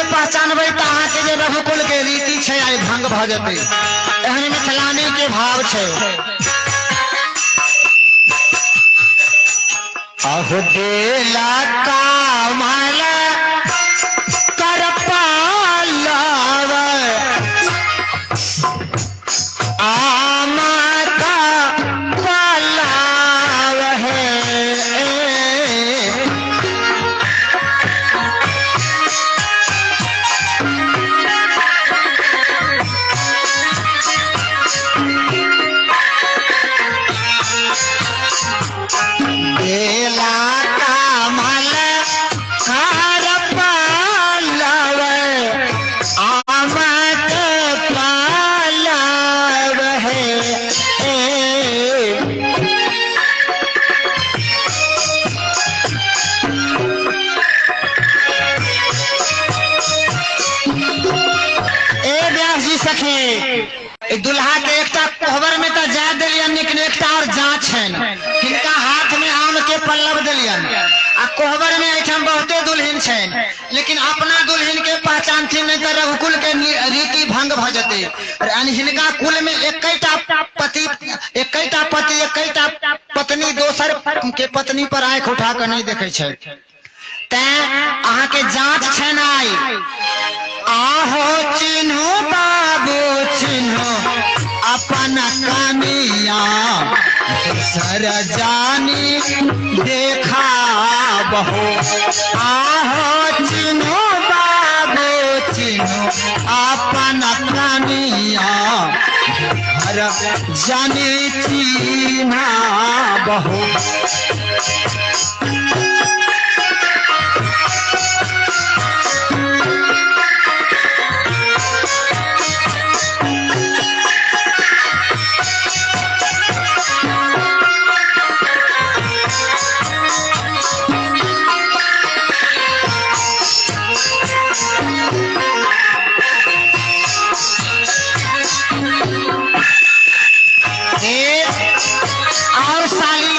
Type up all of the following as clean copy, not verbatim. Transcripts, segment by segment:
पहचानबै तऽ अहाँके जे रघुकुल के रीति छै आइ भंग भऽ जेतै। एहन मिथिलानी के भाव छै। अहो देला कामल कर पालव आमा का पालाव है। बेला कमल कर पालव आमक पालव है। ए व्यास जी सखी, ई दुल्हा के एकटा कोहबर में तऽ जाय देलियन, लेकिन एकटा और जाँच छनि। हिनका हाथ में आम के पल्लव देलियन आ कोहबर में एहिठाम बहुते दुल्हिन छनि, लेकिन अपना दुल्हिन के पहचानथिन नहीं तऽ रघुकुल के रीति भंग भऽ जेतै। यानी हिनका कुल में एकैटा पति, एकैटा पति, एकैटा पत्नी, दोसर के पत्नी पर आँखि उठा कऽ नहीं देखै छै। तैं अहाँके जाँच छनि आइ। आहो चिन्हू बाबू चिन्हू अपन कनिया, दोसर जानी देखा बहो। आहो चिन्हू बाबू चिन्हू अपन कनिया, हर जानी चिन्हा बहो। ए और साली,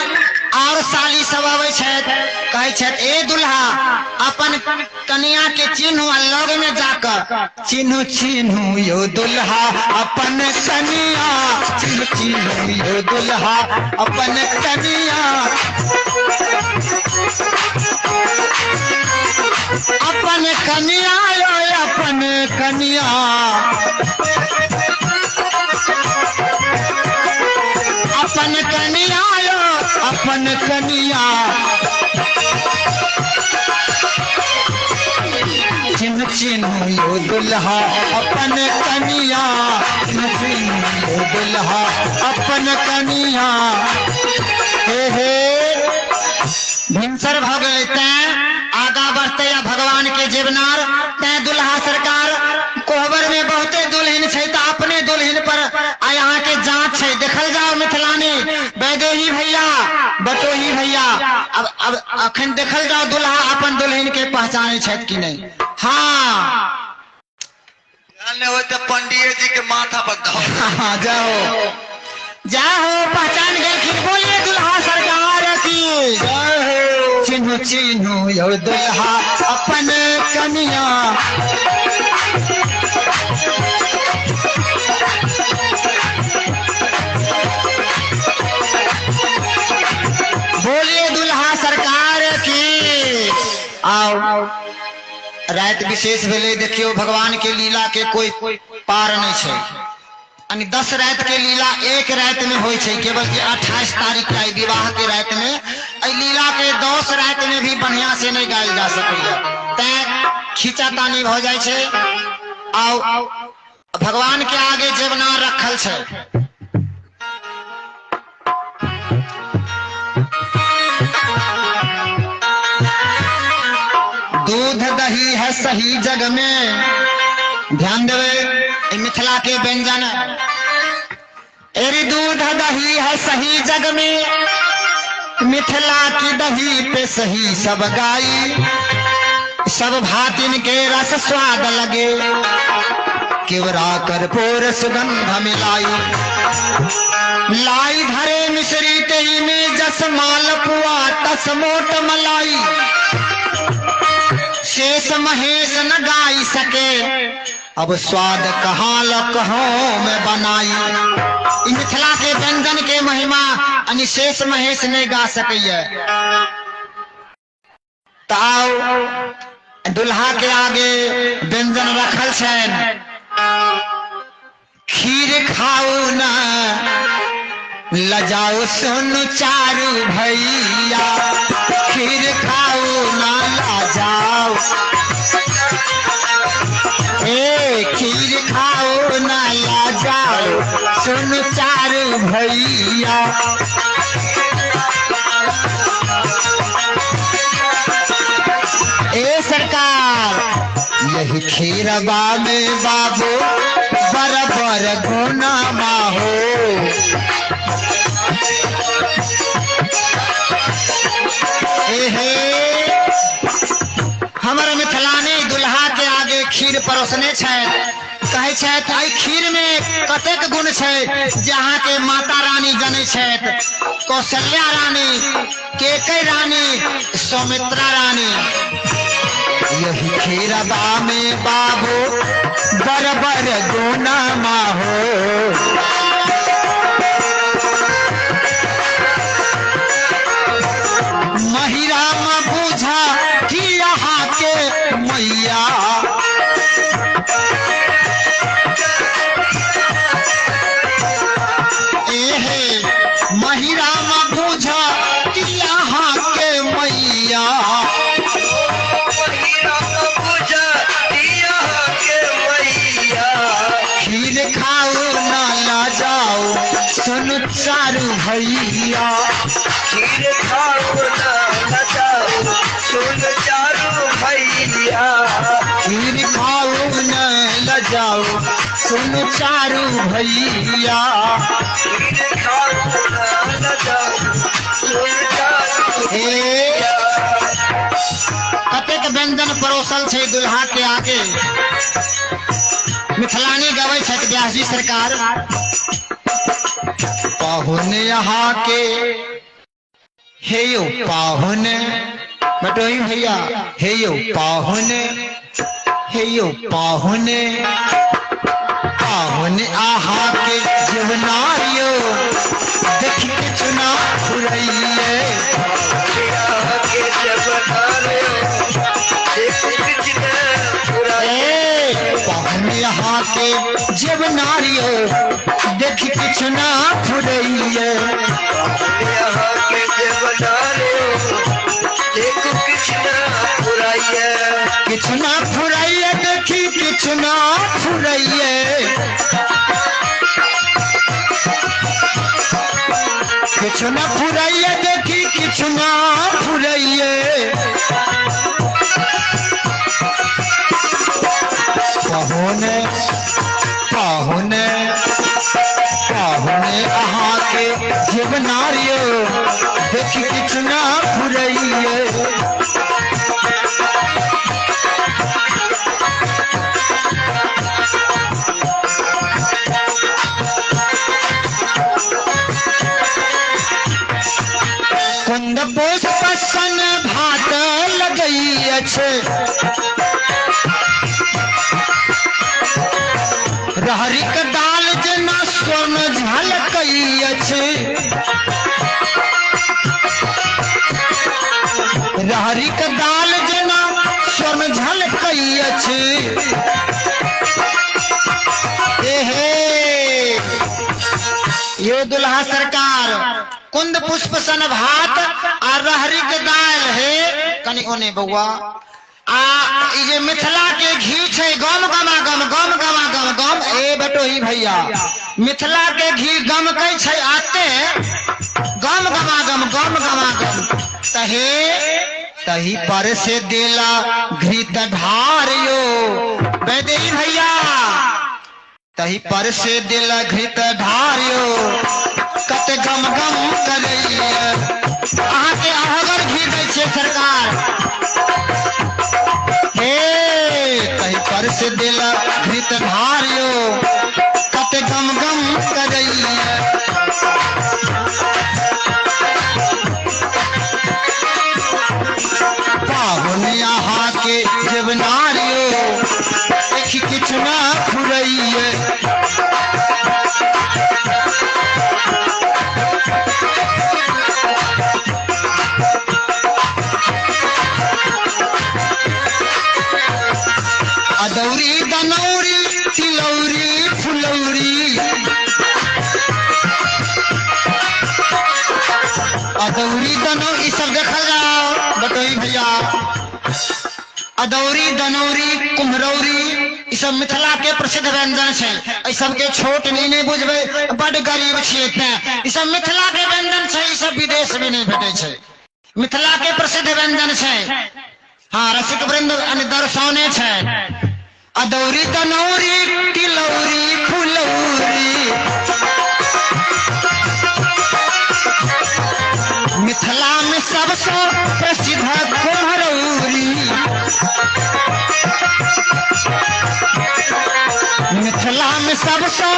और साली सब आबै छथि, कहै छथि ए दुल्हा अपन कनिया के चिन्हू आ लग में जाकर चिन्हू चिन्हू यो दुल्हा अपन कनिया, चिन्हू चिन्हू यो दुल्हा अपन कनिया, अपन कनिया यो अपन कनिया, अपन कनिया यो अपन कनिया, चिन्ह चिन्ह यो दुल्हा अपन कनिया, चिन्ह चिन्ह यो दुल्हा अपन कनिया। हे हे भिनसर भऽ गेलै, तैं आगा बढ़तै आ भगवान के जेवनार। तैं दुल्हा सरकार कोहबर में बहुते दुल्हन छै तऽ अपने दुल्हन पर आइ अहाँके जाँच छै। देखल जाओ मिथिलानी वैदेही भैया, बटोही भैया, अब अखन देखल जाओ दुल्हा अपन दुल्हन के पहचानै छथि कि नहि। हाँ नहि होय तऽ पंडिये जी के माथा पर धऽ। हाँ, जाओ जाओ, पहचान गेलखिन। बोलिए दुल्हा सरकार की जय हो। चिन्हू चिन्हू यो दुल्हा अपन कनिया, बोलिए दुल्हा सरकार की। आओ राति विशेष भेलै, देखियौ भगवान के लीला के कोई पार नहीं छै। यानी 10 राति के लीला एक राति में होइ छै, केवल जे 28 तारीख के विवाह के राति में एहि लीला के 10 राति में भी बढ़िया से नहीं गायल जा सकैया, तैं खींचा तानी भऽ जाइ छै। आओ भगवान के आगे जेवना रखल छै। दूध दही है सही जग में, ध्यान देवे मिथिला के व्यंजन। एरी दूध दही है सही जग में, मिथिला की दही पे सही सब गाई, सब भातिन के रस स्वाद लगे, केवरा कर्पूर सुगंध मिलाई। लाई धरे मिश्री तेही में जस मालपुआ तस मोट मलाई, शेष महेश न गाई सके के अब स्वाद कहाँ लकहो में बनाई। ई मिथिला के व्यंजन के महिमा अनिशेष महेश नहीं गा सकैया। ताओ दुल्हा के आगे व्यंजन रखल छनि, खीर खाओ ना लजाओ सुन चारू भैया, खीर खाओ ना लजाओ, ए खीर खाओ ना लजाओ सुन चारू भैया। ए सरकार यही खीरबा में बाबू बराबर गुना माहो, एहे हमर मिथिलानी दुल्हा के आगे खीर परोसने छथि, कहै छथि एहि खीर में कतेक गुण छै जे अहाँ के माता रानी जनै छथि, कौशल्या रानी, केकई रानी, सौमित्रा रानी। यही खीरबा में बाबू बरबर गुना माहो, महिरा में बुझा कि यहाँ के मैया, एहे महिरा में बुझा कि यहाँ के मैया, खीर खाओ ना ला जाओ सुन चारू भैया, खीर खाओ ना लजाओ सुन चारू भैया, खीर खाओ न लजाओ सुन चारू भैया, खीर खाओ ना लजाओ सुन चारू हे कतेक व्यंजन परोसल छै दुल्हा के आगे। मिथिलानी गबै छथि व्यास जी सरकार, पाहुन यहाँ के हे यो पाहुन बटोही भैया, हे यो पाहुन, हे यो पाहुन, पाहुन आहा के जीवनारियो देख के चुना फुरैये, के पाहुन यहाँ के जीवनारियो देख के चुना फुरैये, किछु ना फुरैये देखी किछु ना फुरैये, किछु ना फुरैये देखी किछु ना फुरैये, पाहुने पाहुने पाहुने अहाँ के जीवनारियो देखी किछु ना फुरैये। कुंद पुष्प सन भात लगै अछि, रहरिक दाल जेना स्वर्ण झलकै अछि, रहरिक दाल जेना स्वर्ण झलकै अछि। एहे यो दुल्हा सरकार कुंद पुष्प सन भात आ रहरिक दाल हे कनि ओने बौआ, आ ई जे मिथिला के घी छै गम गमा गम गम गमा गम गम, ए बटोही भैया मिथिला के घी गमकै छै आते गम गमा गम गम गमा गम, तहे तही पर से देला घृत ढारियो वैदेही भैया, तही पर से देला घृत ढारियो कत गम गम करैया। अहाँ के अहगर घी दै छै सरकार, हे तही पर से देला घृत ढारियो कत गम गम करैया। पाहुन अहाँ के जीवनारियो अदौरी दनौरी तिलौरी फुलौरी, अदौरी दनौरी सब देखल जाओ बटोही भैया। अदौरी दनौरी कुम्हरौरी ई सब मिथिला के प्रसिद्ध व्यंजन छै। एहि सबके छोट नहीं बुझबै, बड गरीब छियै तें। ई सब मिथिला के व्यंजन छै, ई सब विदेश में नहीं भेटै छै। मिथिला के प्रसिद्ध व्यंजन छै। हाँ रसिक वृंद दर्शौने छै। अदौरी दनौरी तिलौरी फुलौरी, मिथिला में सबसे प्रसिद्ध कुम्हरौरी, मिथिला में सबसे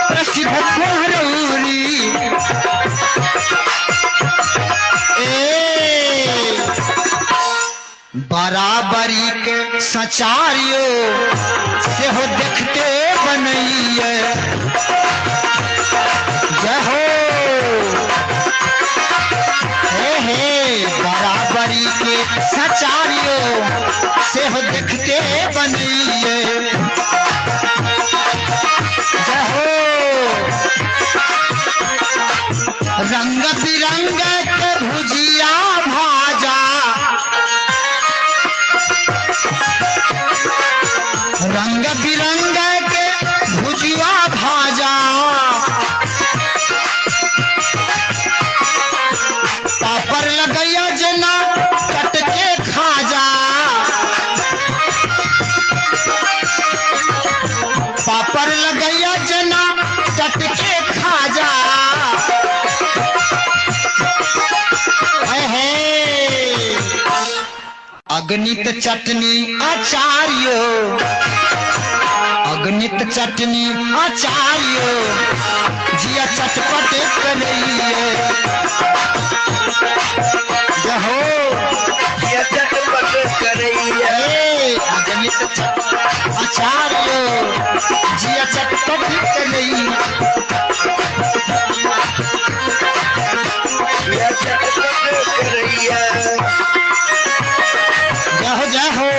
प्रसिद्ध कुम्हरौरी। ए बराबरी के सचारियो सेहो देखते बनैये। जय हो हे हे, बराबरी के सचारियो सेहो देखते बनैये। जय हो। रंग बिरंग के भुजिया भाजा, रंग बिरंग के भुजिया भाजा, पापड़ लगैया जेना कटके खाजा, पापड़ लगैया जेना कटके खाजा। हे अगणित चटनी आचार्यो, अगणित चटनी आचार्यो, जिया चटपट करैये। जय हो। जिया चटपट करैये। अगणित चटनी आचार्यो, जिया चटपट करैये। जिया चटपट करैये। जय हो जय हो।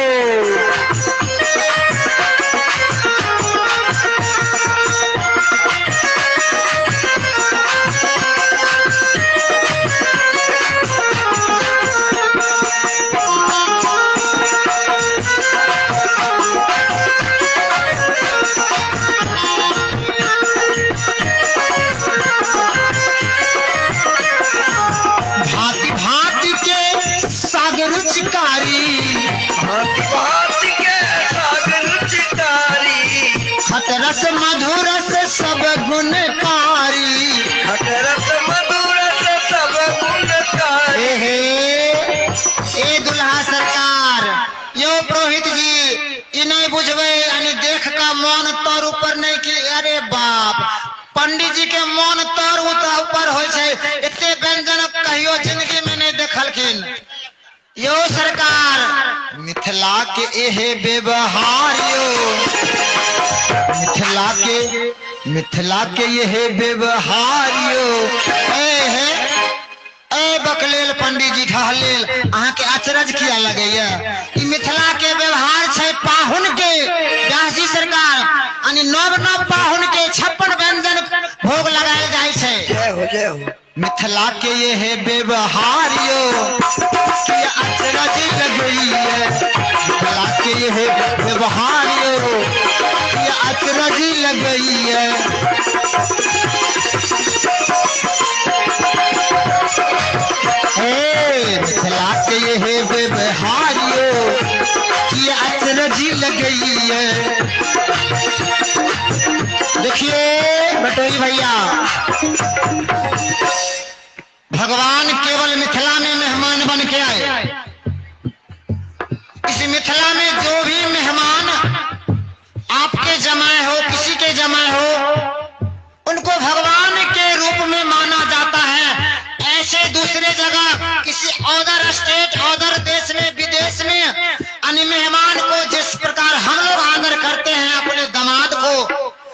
भांति भांति के साग रुचिकारी, भांति भांति के साग रुचिकारी, खटरस मधुरस सब गुणकारी, खटरस मधुरस सब गुणकारी। हे ए दुल्हा सरकार, यो पुरोहित जी ई नहीं बुझबै, यानी देख का मन तर ऊपर नहीं कि अरे बाप, पंडित जी के मन तर ऊपर होइ छै, एते व्यंजन कहियो जिंदगी में नहीं देखलखिन। यो सरकार मिथिला के एहे व्यवहार यो, मिथिला के एहे व्यवहार यो। ए हे ए बकलेल पंडित जी ठहलेल, अहाँ के अचरज किया लगैया? ई मिथिला के व्यवहार छै पाहुन के। व्यास जी सरकार यानी नव नव पाहुन के 56 व्यंजन भोग लगायल जाइ छै। जय हो जय हो। मिथिला के ये है व्यवहार यो, कि अचरज लगैया। मिथिला के ये है व्यवहार यो, कि अचरज लगैया। हे मिथिला के ये है व्यवहार यो, कि अचरज लगैया। देखिए बटोही भैया, भगवान केवल मिथिला में मेहमान बन के आए। इस मिथिला में जो भी मेहमान आपके जमाए हो, किसी के जमाए हो, उनको भगवान के रूप में माना जाता है। ऐसे दूसरे जगह किसी अदर स्टेट, अदर देश में, विदेश में अन्य मेहमान को जिस प्रकार हम लोग आदर करते हैं अपने दामाद को,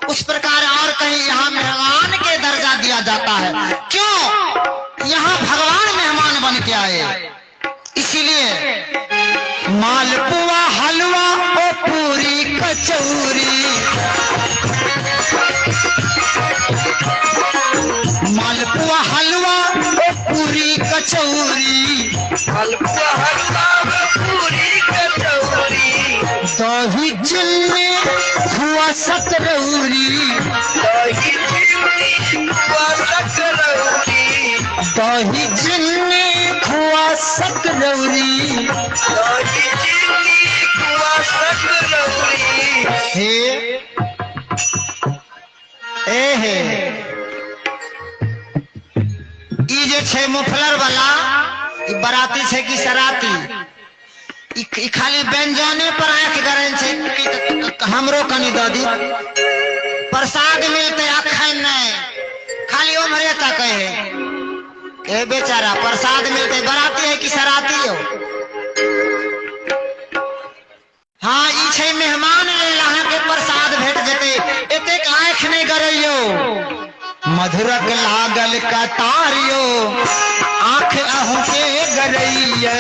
उस प्रकार और कहीं यहाँ मेहमान के दर्जा दिया जाता है। क्यों? यहाँ भगवान मेहमान बन के आए। इसीलिए मालपुआ हलवा और पूरी कचौड़ी। कचौरी। मालपुआ हलवा पूरी कचौरी। मालपुआ हलवा पूरी कचौरी। दही चिन्नी खुआ सकरौरी। दही चिन्नी खुआ सकरौरी। दही चिन्नी खुआ सकरौरी। दही चिन्नी खुआ सकरौरी। हे ए हे ई जे छै मुफलर वाला ई बराती छै कि सराती? ई खाली व्यंजने पर आंखि गरैन छै कि हमरो कनी दऽ दी, प्रसाद मिलते अखन नहि, खाली ओम्हरे तकै है। ए बेचारा प्रसाद मिलते, बराती है कि सराती हो? हाँ ई छै मेहमान लेल अहाँके प्रसाद भेट जेतै, एतेक आँखि नहि गरैयौ। मधुरक लागल कतारियो आँख अहूँके गरैये।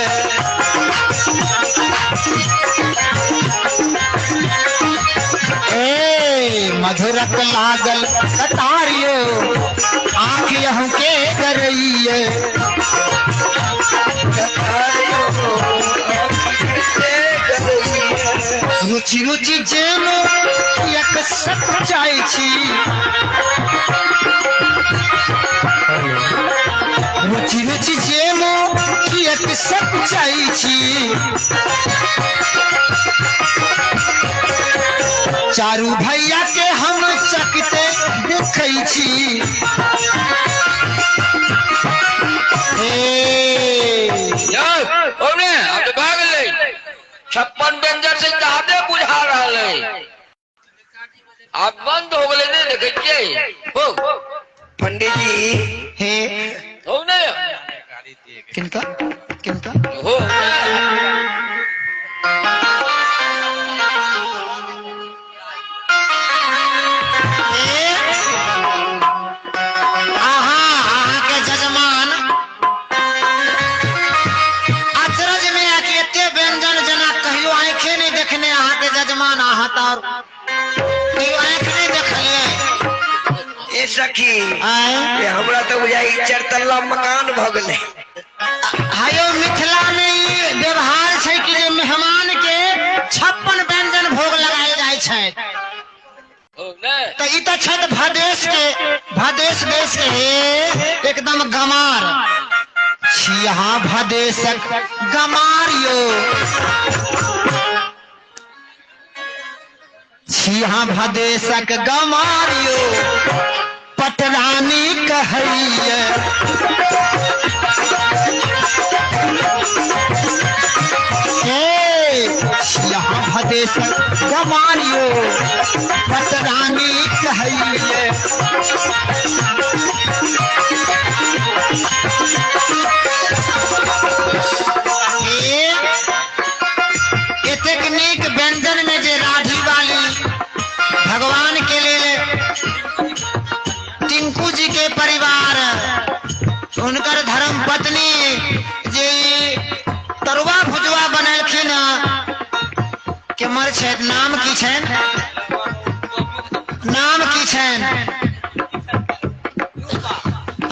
ए मधुरक लागल कतारियो आँख अहूँके गरैये। रुचि रुचि जेनो एक सक जाइ छी। रुचि रुचि जेनो एक सक जाइ छी। चारू भैया के हम चकते देखै छी। हे 56 व्यंजन से ज्यादे बुझा रहल है, आब बंद हो गेलै, नहि देखै छियै हो पंडित जी। हे हो ने किनका किनका हो आहा अहाँ के जजमान अचरज में आके एते व्यंजन जना कहियो आंखे नहीं देखने अहाँ के जजमान, अहाँ तो और कहियो आंख नहीं देखलिए। ए सखी आय ये हमरा तो बुझाई चारतल्ला मकान भ गेलै। हायो मिथिला में ई व्यवहार छै कि जे मेहमान के 56 व्यंजन भोग लगायल जाइ छै। हो ने तो ई तो छत भदेश के, भदेश देश के हे एकदम गमार छी, यहाँ भदेशक गमार यो छी, यहाँ भदेशक गमार यो पटरानी कहैये। हे यहाँ भदेशक गमार यो पटरानी कहैये। एतेक नीक व्यंजन में जे राढ़ी वाली भगवान के लेल टिंकू जी के परिवार, उनकर धर्म पत्नी जे तरुआ भुजवा बनेलखिन केमर छथि, नाम की छनि? नाम की छनि?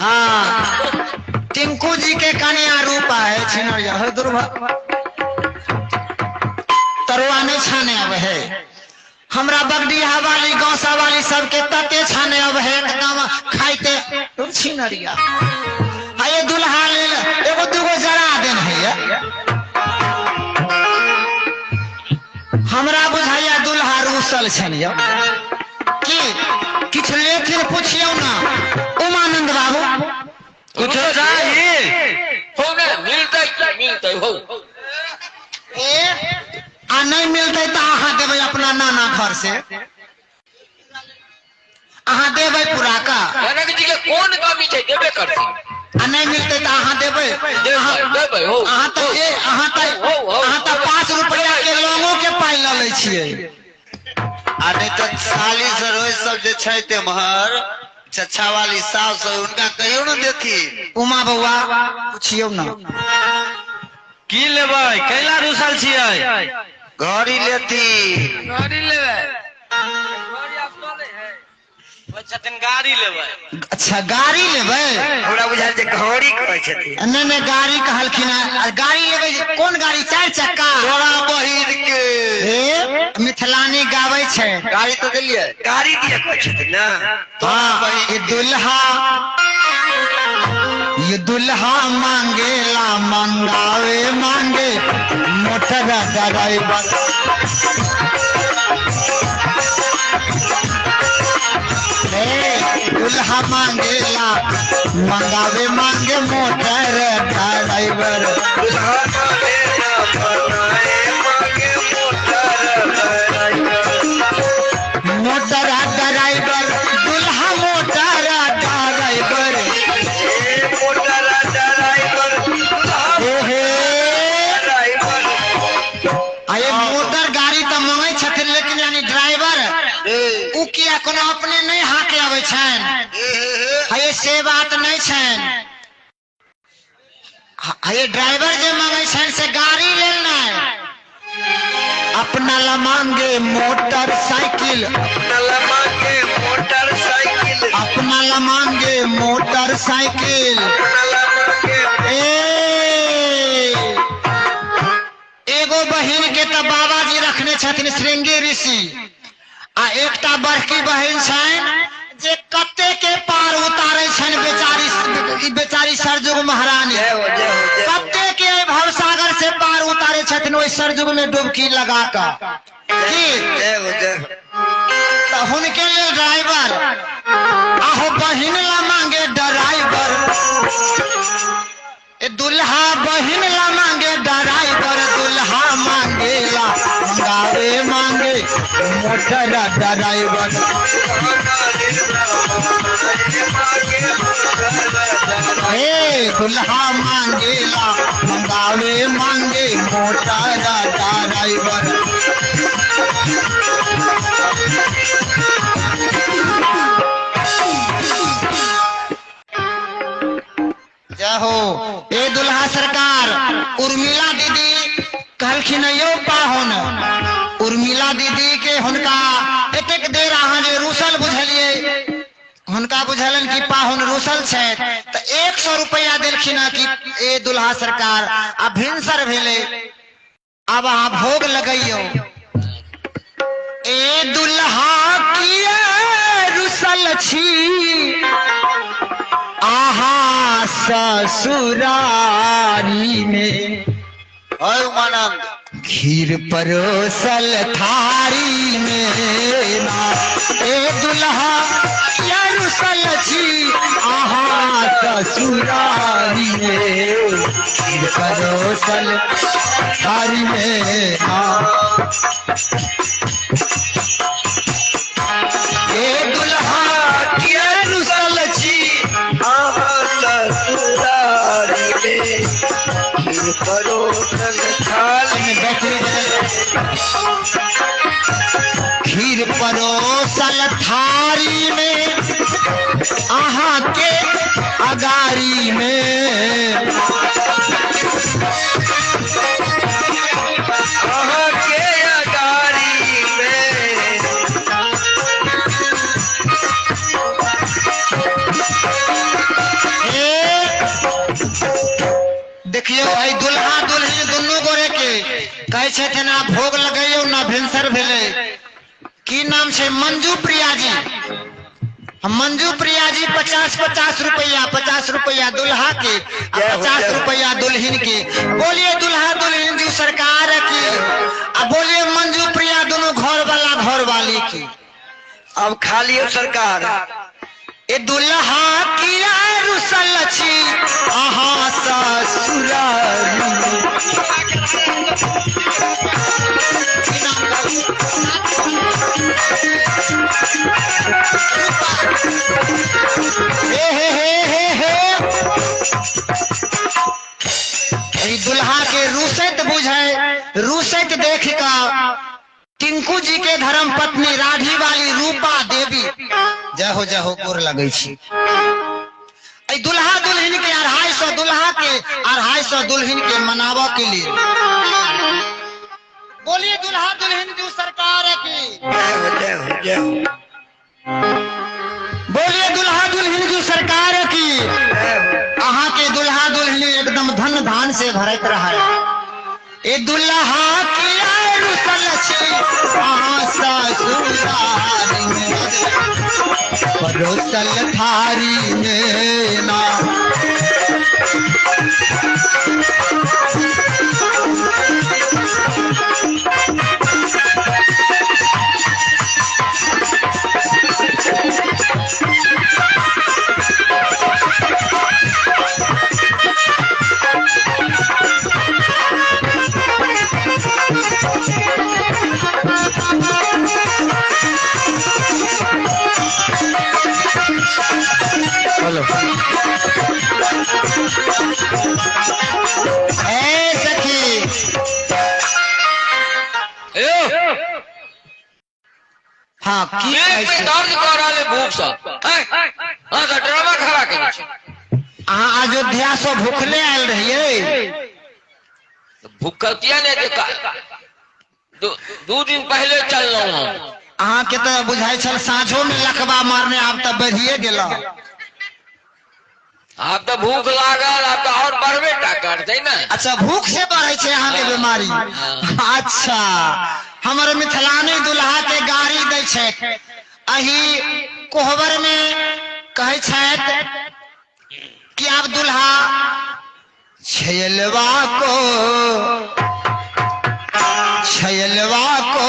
हाँ टिंकू जी के कन्या रूपा है छिनरिया है दुर्भा तरुआ नहीं छाने आवे है। हमरा बगडीहा वाली गौसा वाली सबके तते छाने आवे है एकदम खाइते छिनरिया। हाँ ये दुल्हा लेल एगो दूगो जरा देन है। हमरा बुझाइया दुल्हा रूसल छनि यौ की किछु लेथिन पुछियौ ना उमानंद बाबू। कुछो चाही हो ने मिलतै मिलतै हो। ए आ नहीं मिलतै तऽ अहाँ देबै अपना नाना घर से, अहाँ देबै पूरा का। जनक जी के कोन कमी छै देबे करथिन। आ नहीं मिलतै तऽ अहाँ देबै देबै हो। अहाँ तऽ ए अहाँ तऽ अहाँ तऽ 5 रुपया के लौंगो के पाइ लऽ लै छियै। आ नहीं तऽ साली सरोज सब जे छै तेम्हर चचा वाली सास उनका कहियो न देथिन। उमा बौआ पुछियौ ना की लेबै कैला रुसल छियै? घड़ी लेथिन। घड़ी लेबै। छथिन गाड़ी लेबै। अच्छा गाड़ी लेबै। हमरा बुझायल जे घड़ी कहै छथिन। नहि नहि गाड़ी कहलखिन हँ। आ गाड़ी लेबै जे कोन गाड़ी? 4 चक्का। तोरा बहिन के हे मिथिलानी गाबै छै। गाड़ी तो देलियै। गाड़ी दिया कहै छथिन ना। हाँ, ये दुल्हा, ये दुल्हा मांगेला मंगावे मांगे मोटर ड्राइवर। ए, दुल्हा मांगेला मंगावे मांगे मोटर ड्राइवर। दुल्हा मांगेला मंगावे मांगे मोटर ड्राइवर। मोटर ड्राइवर दुल्हा मोटर ड्राइवर। ए मोटर ड्राइवर दुल्हा ओहे ड्राइवर। आ ये मोटर गाड़ी तऽ मंगै छथिन लेकिन यानी ड्राइवर ए उ किया कोनो अपने नहीं हाके आबै छनि। हे हे हे से बात नहीं छनि। हे ड्राइवर जे मंगै छनि से गाड़ी लेल नहि, अपना ला मांगे मोटर साइकिल। अपना ला मांगे मोटर साइकिल। अपना ला मांगे मोटर साइकिल। अपना ला मांगे। ए एगो बहिन के तऽ बाबाजी रखने छथिन श्रृंगी ऋषि, आ एकटा बड़की बहिन छनि जे कते के पार उतारे छनि बेचारी, ई बेचारी सरजुग महारानी। जय हो जय हो जय हो। कते के एहि भवसागर से पार उतारे छथिन ओहि सरजुग में डुबकी लगा कऽ की जय हो जय हो। तऽ हुनके लेल ड्राइवर। आहो बहिन ला मांगे ड्राइवर। ए दुल्हा बहिन ला मांगे ड्राइवर। दुल्हा मांगेला मंगावे मांगे मोटर ड्राइवर। हे दुल्हा मांगेला मंगावे मांगे मोटर ड्राइवर। जय हो। ए दुल्हा सरकार उर्मिला दीदी कहलखिन यौ पाहुन, उर्मिला दीदी के हुनका एतेक देर अहाँ जे रूसल बुझलियै, हुनका बुझलन कि पाहुन रूसल छथि तऽ 100 रुपया देलखिन हँ कि ए दुल्हा सरकार आ भिनसर भेलै, आब अहाँ भोग लगैयौ। ए दुल्हा किया रुसल छी आहा ससुरारी में, अय उमानंद खीर परोसल थारी में ना। ए दुल्हा किया रुसल छी आहा ससुरारी में, खीर परोसल थारी में ना। ए दुल्हा किया रुसल छी आहा ससुरारी में, खीर परोसल थाली। खीर परोसल थारी में आहा के अगारी में। आहा के अगारी में। ए देखियौ एहि दुल्हा दुल्हिन दुनू गोरे के कहै छथिन आ भोग लगैयौ ना भिनसर भेलै। की नाम छै? मंजू प्रिया जी। मंजू प्रिया जी 50-50 रुपया, 50 रुपया दुल्हा के आ 50 रुपया दुल्हिन के। बोलिए दुल्हा दुल्हिन जी सरकार की, आ बोलिए मंजू प्रिया दोनों घर वाला घर वाली की। अब खा लियो सरकार। ए दुल्हा किया रुसल छी आहा ससुरारी। हे हे हे हे हे ई दुल्हा के रुसैत बुझै, रुसैत देख कऽ टिंकू जी के धर्म पत्नी राढ़ी वाली रूपा देवी जय हो जय हो गोर लगै छी। एहि दुल्हा दुल्हिन के 250 दुल्हा के 250 दुल्हिन के मनाबऽ के लिए बोलिए दुल्हा दुल्हिन जी सरकार की जय हो जय हो जय हो। दुल्हा किया रुसल छी अहाँ ससुरारी में, परोसल थारी में ना। हेलो ए सखी, यो हाँ की पेट कहै में छै? दर्द कऽ रहल है भूख सँ। हैं? हाँ तऽ ड्रामा खड़ा केने छै। अहाँ अयोध्या से भूखले आयल रहियै? भूखल किया नहि हेतै? 2 दिन पहिले चललहुँ हम। अहाँके तऽ बुझाइ छल साँझो में लकबा मारने, आब तऽ बढ़िए गेल। आब तऽ भूख लागल, आब तऽ आओर बढ़बे टा करतै ने। अच्छा, भूख से बढ़ै छै अहाँके बीमारी? अच्छा, हमर मिथिलानी दुल्हा के गाड़ी दै छै, अही कोहबर में कहै छथि कि आब दुल्हा छैलवा को, छैलवा को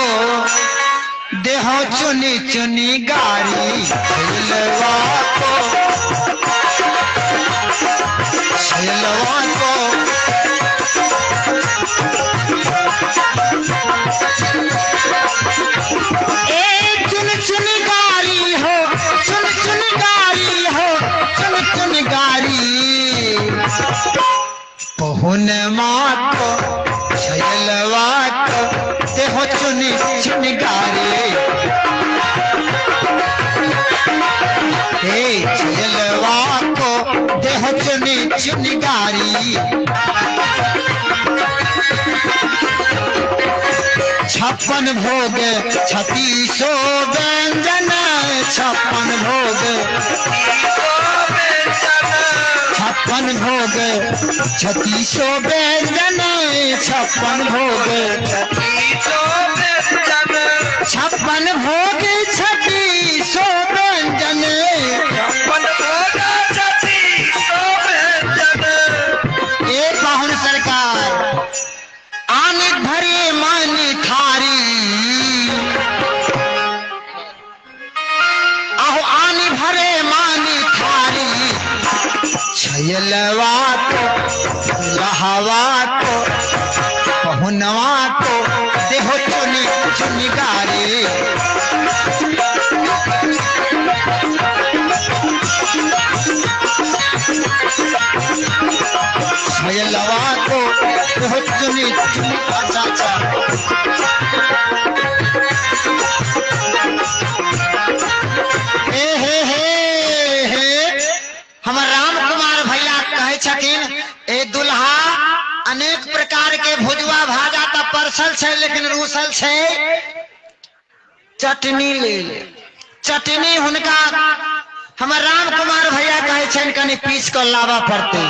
देहो चुनी चुनी गारी, छैलवा को, छैलवा को ए चुन चुन गारी हो, चुन चुन गारी हो, चुन चुन गारी, पहुन माँ को छैलवा को देहो चुनी चुन गारी, हे छैलवा को देहो चुनी चुन गारी। 56 भोग 36 व्यंजन, 56 भोग, 56 भोग 36 व्यंजन, 56 भोग, 56 भोग 36 व्यंजन, ए पाहुन सरकार आन भरे मन थारी, आहो आन भरे मन थारी, छैलवा को लहवा को पहुनवा को देहो चुनी चुनी गारी। छैलवा को देहो चुनी चुनी। अच्छा अच्छा, हे हे हे हे, हमर राम कुमार भैया कहै छथिन ए दुल्हा अनेक प्रकार के भुजुआ भाजा तऽ परसल छै, लेकिन रूसल छै चटनी लेल। चटनी हुनका हमर राम कुमार भैया कहै छनि कनि पीस कऽ लाबऽ पड़तै।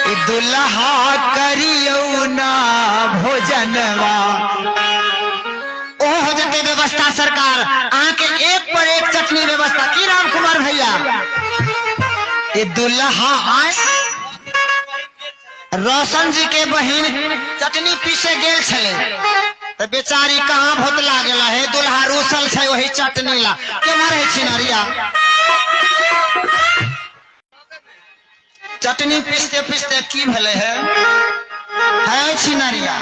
ई दुल्हा करियौ ना भोजनवा, ओ हो जेतै व्यवस्था सरकार, अहाँके एक पर एक चटनी व्यवस्था। की राम कुमार भैया? ई दुल्हा आय रोशन जी के बहिन चटनी पीसे गेल छलै तऽ बेचारी कहाँ भोतला गेला, हे दुल्हा रूसल छै वही चटनी ला केना रहै छिनरिया। चटनी पीसते पीसते की भेलै है, है छिनरिया।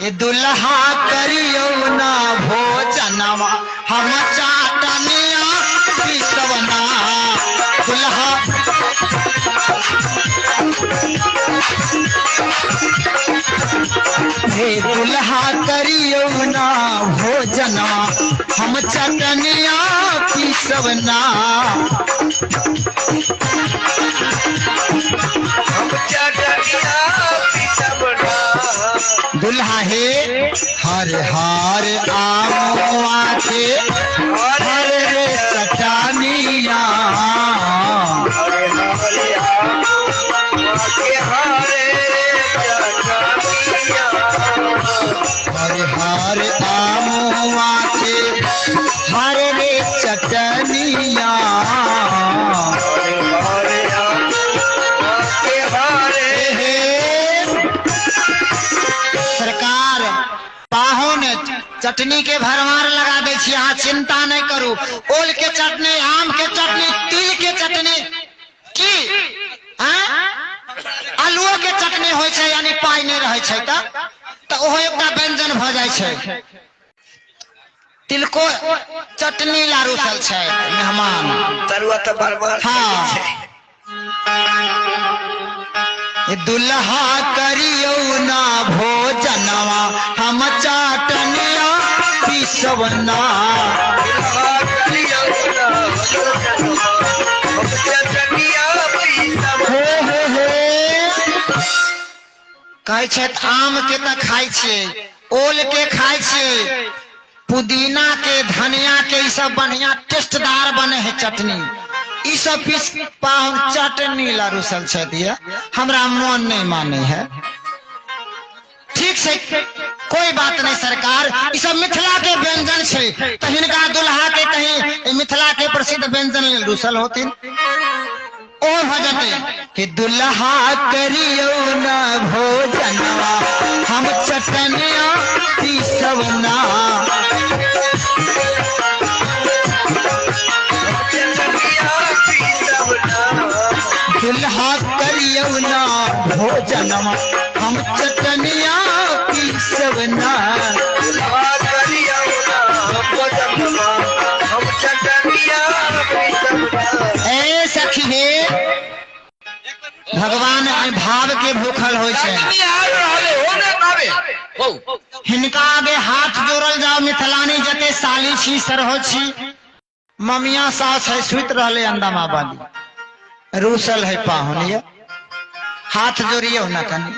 ए दुल्हा करियौ ना भोजनवा, हम चाटनिया पीसब ना। दुल्हा हे दुल्हा करियौ ना भोजनवा, हम चटनिया पीसब ना। हम चटनिया पीसब ना। दुल्हा हे हर हर आमुआ के हर रे चटनिया, हरे हरे आमुआ के हरे चटनिया। आमुआ के हरे रे चटनिया। सरकार पाहुन चटनी के भरमार लगा दै छी, अहाँ चिंता नहीं करू। ओल के चटनी, आम के चटनी, तिल के चटनी, की आलुओ के चटनी होइ छै, यानी पाइ नहीं रहै छै तऽ ओहो एकटा व्यंजन भऽ जाइ छै। तिलको चटनी ला रुसल छै मेहमान। तरुआ तऽ भरमार। हाँ। दुल्हा करियौ ना भोजनवा हम चाटनिया पिसवना। हे हे हे कहै छथि आम के तऽ खाइ छियै, ओल के खाइ छियै, पुदीना के, धनिया के, ई सब बढ़िया टेस्टदार बने है चटनी। ई सब पीस पाहुन चटनी ला रुसल छथि, हमरा मन नहीं माने है। ठीक छै, कोई बात नहीं सरकार, ई सब मिथिला के व्यंजन छै, तऽ हिनका दुल्हा के कहीं मिथिला के प्रसिद्ध व्यंजन लेल रुसल होथिन, ओ भऽ जेतै कि दुल्हा करियौ ना भोजनवा हम चटनिया पीसवना। दुल्हा करियौ ना भोजनवा हम चटनिया पीसवना। ए सखी हे, भगवान भाव के भूखल होइ छै। हिनका आगे हाथ जोड़ल जाओ मिथिलानी जते साली छी सरहो छी, ममिया सास है सुति रहले अंदामा बाली, रूसल है पाहुन ये, हाथ जोड़ियो ना कनी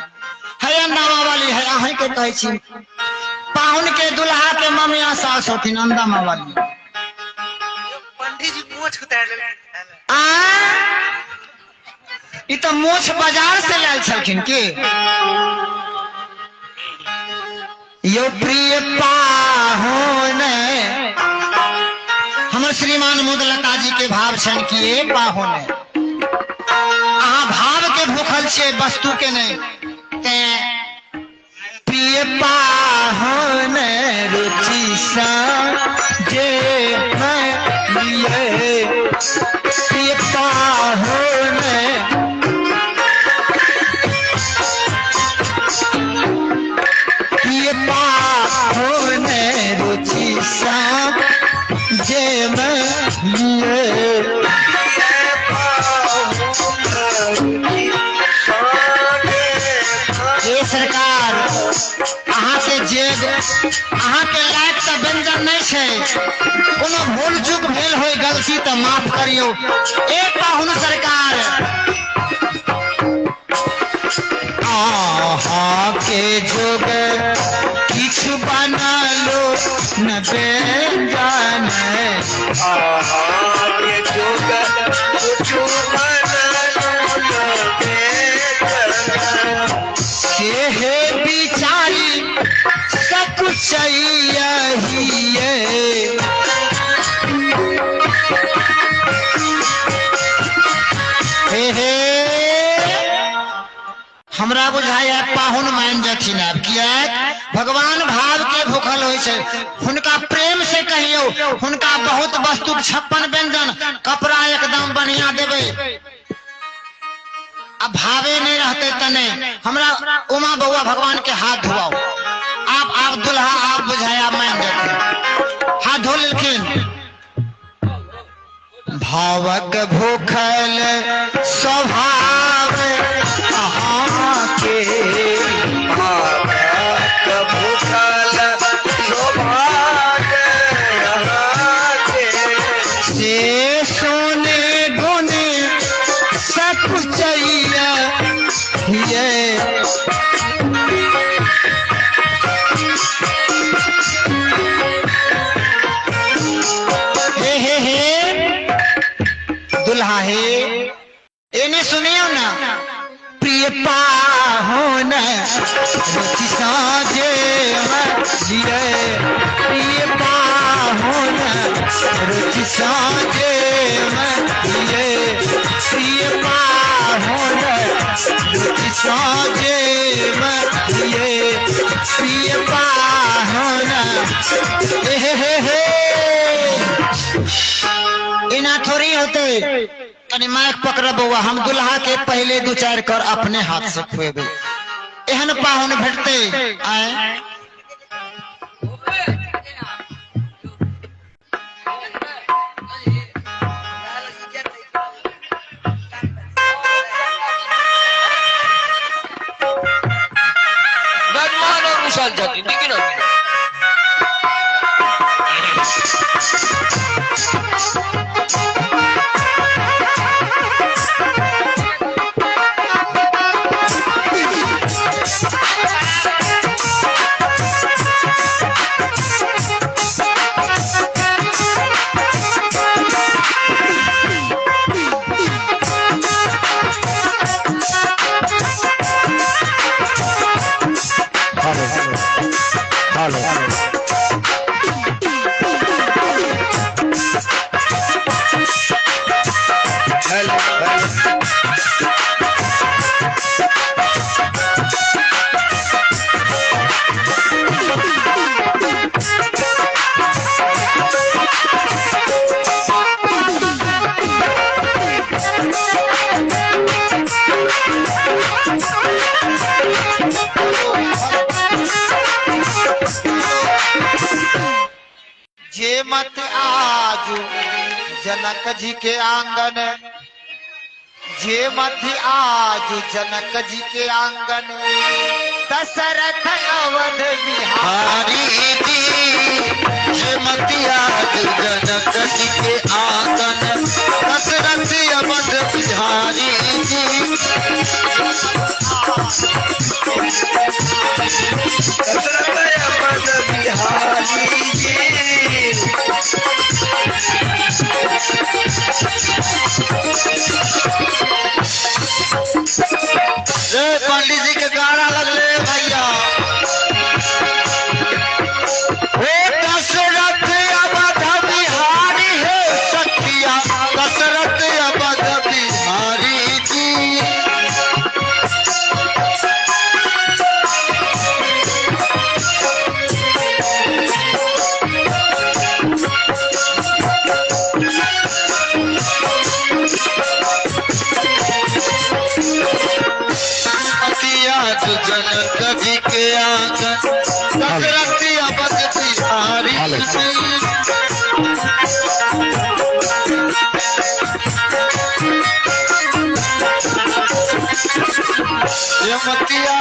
है अंदामा वाली है, अहीं के कहै छी पाहुन के दुल्हा के ममिया सास होथिन अंदामा वाली। पंडित जी मोछ उतार लेलनि। आ ई तऽ मोछ बाजार से लायल छलखिन की। यो प्रिय पाहुन, हमर श्रीमान मुदलता जी के भाव छनि कि ए पाहुन, अहाँ भाव के भूखल छियै वस्तु के नहीं, तें प्रिय पाहुन रुचि सँ जे मैं लिए, प्रिय पाहुन प्रिय पाहुन रुचि सँ जे मैं लिए। ये सरकार अहाँ के जेग अहाँ के लायक तऽ व्यंजन नहीं छै, कोनो भूल चूक भेल होय गलती तऽ माफ करियौ। ए पाहुन सरकार अहाँ के जोग किछु बनलो न व्यंजन, अहाँ के जोग किछु बनलो न व्यंजन। से हे बिचारी सब चाहिए। हे हे हमरा बुझाइए पाहुन मान जथिन आब, किएक भगवान भाव के भूखल होइ छै। हुनका प्रेम से कहियौ, हुनका बहुत वस्तु 56 व्यंजन कपड़ा एकदम बढ़िया देबै, आ भावे नहीं रहते त नहीं। हमरा उमा बउआ भगवान के हाथ धोआओ, आप आप दुल्हा आप बुझाया मान जथिन, हाथ धो लेलखिन। भावक भूखल स्वभाव अहाँ के, भावक भूखल स्वभाव अहाँ के, से सोने गुने सब चाहिए। हे हे हे दुल्हा हे, एने सुनियो ना प्रिय पाहुन रुचि साजे लिए। रुचि साजे मतिये प्रिय पाहुन रुचि साजे मतिये प्रिय पाहुन। हे हे हे एना थोड़ी होते, तनी माइक पकड़ बौआ, हम दुल्हा के पहले दू चार कर अपने हाथ से खुएबे, एहन पाहुन भेटते। आए गजमान और विशाल जाति देखी ना। Hello hello. जे मत आजू जनक जी के आंगन, जे मत आजू जनक जी के आंगन, दशरथ अवध बिहारी जी। जे मत आजू जनक जी के आंगन, दशरथ अवध बिहारी जी। दशरथ अवध बिहारी जी। रे पंडित जी के गाना लगले भैया। ओ दशरथ अवध बिहारी हे सखिया, दशरथ अवध बिहारी जी। जनक जी के आंगन, दशरथ अवध बिहारी जी। यमतिया